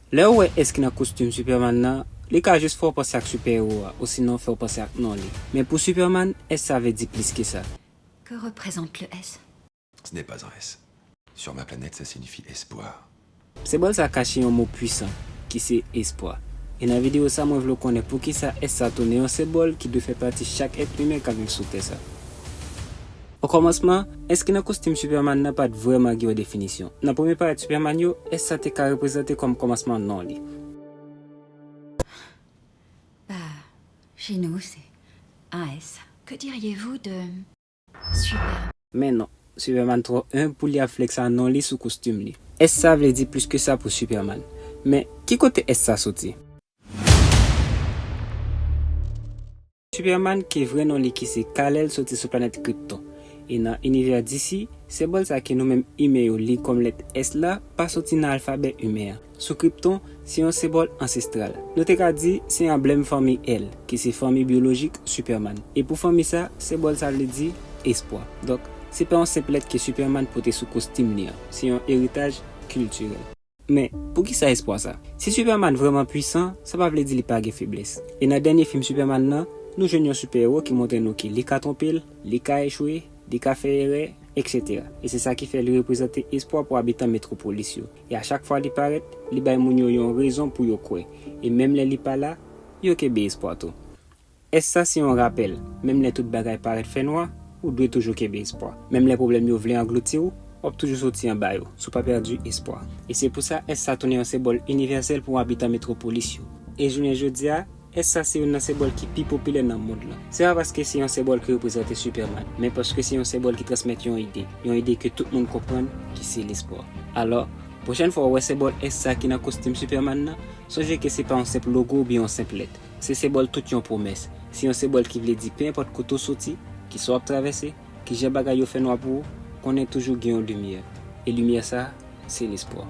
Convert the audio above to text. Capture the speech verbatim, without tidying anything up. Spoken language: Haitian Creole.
Lè w wè S ki nan kostim Superman nan, li ka jis fè w panse ak sipè ewo a, osinon fè w panse ak non li. Men pou Superman, S sa vle di plis ke sa. Que représente le S ? Ce n'est pas un S. Sur ma planète, ça signifie espoir. Senbòl sa kache yon mo pwisan, ki se espwa. E nan videyo sa, mwen vle w konnen poukisa S sa tounen yon senbòl ki dwe fè pati chak èt imen k ap viv sou tè sa. Okòmansman, S ki nan kostim Superman nan pa t vrèman gen yon definisyon. Nan premye parèt Superman yo, S sa te ka reprezante kòm kòmansman non li. Bah, chez nous, c'est un S. Que diriez-vous de Super ? Men non, Superman twò enb pou li ap flex a non li sou kostim li. S sa vle di plis ke sa pou Superman. Men, ki kote S sa soti? Superman, ke vrè non li ki se Kal-El, soti sou planèt Krypton. E nan inivè D C, senbòl sa ke nou menm imen yo li kòm lèt S la pa soti nan alfabè imen an. Sou Krypton, se yon senbòl ansestral. Nou te ka di se anblèm fanmi El, ki se fanmi byolojik Superman. E pou fanmi sa, senbòl sa vle di espwa. Donk, se pa yon senp lèt ke Superman pote sou kostim li an. Se yon eritaj kiltirèl. Men, poukisa espwa sa? Si Superman vrèman pwisan, sa pa vle di li pa gen feblès. E nan dènye fim Superman nan, nou jwenn yon sipè ewo ki montre nou ke li ka twonpe l, li ka echwe, li ka fè erè, etsetera. E se sa ki fè li reprezante espwa pou abitan Metwopolis yo. E a chak fwa li parèt, li bay moun yo yon rezon pou yo kwè. E menm lè li pa la, yo kenbe espwa tou. S sa se yon rapèl, menm lè tout bagay parèt fènwa, ou dwe toujou kenbe espwa. Menm lè pwoblèm yo vle anglouti w, w ap toujou soti anba yo, si w pa pèdi espwa. E se pou sa S sa tounen yon senbòl inivèsèl pou abitan Metwopolis yo. E jounen jodi a, S sa se youn nan senbòl ki pi popilè nan mond lan. Se pa paske se yon senbòl ki reprezante Superman, men paske se yon senbòl ki transmèt yon ide, yon ide ke tout moun konprann, ki se lespwa. Alò, pwochèn fwa w wè senbòl S sa ki nan kostim Superman nan, sonje ke se pa yon senp logo oubyen yon senp lèt. Se senbòl tout yon pwomès. Se yon senbòl ki vle di pe enpòt kote w soti, kisa w ap travèse, kijan bagay yo fè nwa pou ou, konnen toujou gen yon limyè. E limyè sa, se lespwa.